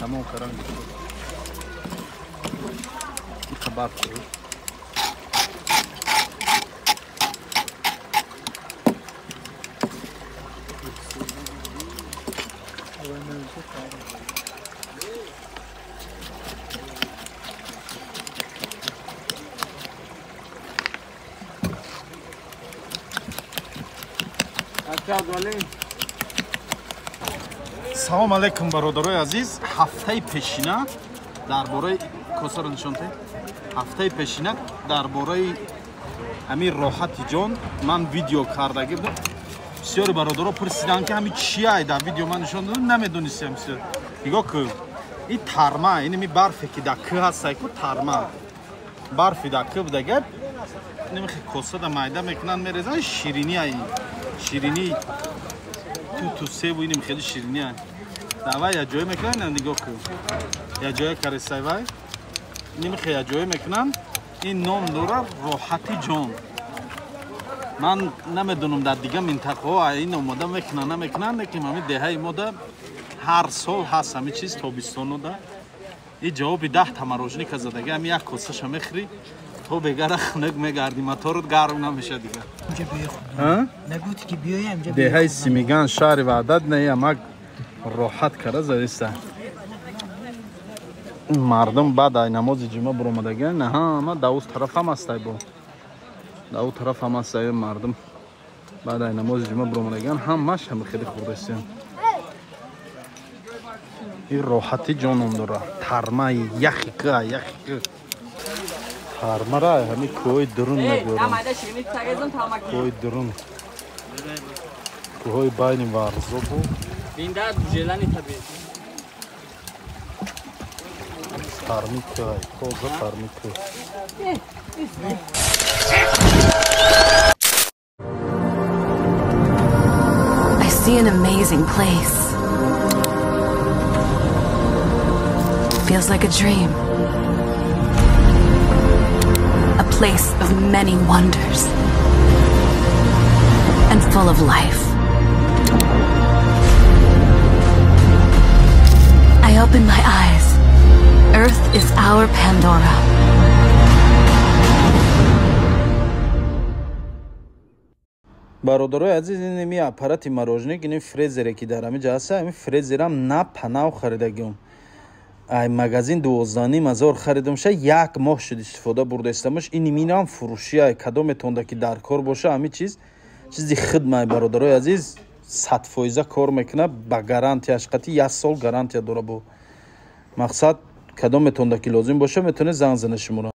Тамом карам. Барф Салом алейкум, бародарои азиз. Ҳафтаи пешина дар бораи косаро нишон те. Ҳафтаи пешина дар бораи ҳамин роҳати ҷон ман видео кардагӣ будам. Бисёри бародаро пурсиданд, ки ҳамин чия дар видео ман нишон додам, намедонистам бисёр. Нигоҳ кун, ин тарма, ин барфе ки дар кӯ ҳастай ку тарма. Барфи дар кӯ будага, немихе косада майда мекунанд, мерезанд, ширинӣ ай. Ширинӣ туту себу иним хеле ширинӣ ай. Давай я ҷое мекунанд, нигоҳ кун. Я ҷое каресай вай. Немихе я ҷое мекунанд. Ин ном дорад роҳати ҷон. Ман намедонам дар дигар минтақаҳо ин омода мекунанд, намекунанд, лекин ҳамин деҳаи мода ҳар сол ҳаст ҳамин чиз тобистонода. Ин ҷавоби 10 та мороженика задаги, ҳамин як косаша мехӯрӣ, то бегара хунук мегардӣ, моторот гарм намеша дигар. Деҳаи Симиган, шаҳри Ваҳдат, не амак роҳат кара задиста. Мардум баъд ай намози ҷумъа буромадагиан, ҳама дар ӯ тараф ҳам ҳастай, бо дар ӯ тараф ҳам ҳастай мардум. Баъд ай намози ҷумъа буромадагиан, ҳамаш ҳама хеле хӯрдастиян. Ин роҳати ҷоном дора. Тармаи яхи кӯ, яхи кӯ. Тармара ҳамин кӯҳои дурун мебиёрам. Кӯҳои дурун. Кӯҳои байни Варзобу. Тарми кӯ, тоза тарми кӯ. I see an amazing place. Feels like a dream. A place of many wonders and full of life. I open my eyes. Earth is our Pandora. Бародарои азиз, ин ими аппарати мороженик, ин фрезере ки дар ҳамин ҷо ҳаст, ҳамин фрезерам на панав харидагиам. Ай магазин 12,5 ҳазор харидам, ша як моҳ шуд истифода бурдаистамаш. Ин иминам фурӯши ай, кадометонда ки дар кор боша, ҳамин чиз чизи хидмай, бародарои азиз, 100% кор мекунад, ба гарантияш қати 1 сол гарантия дора. Бо мақсад кадометонда ки лозим боша, метавонед занг зана шуморо.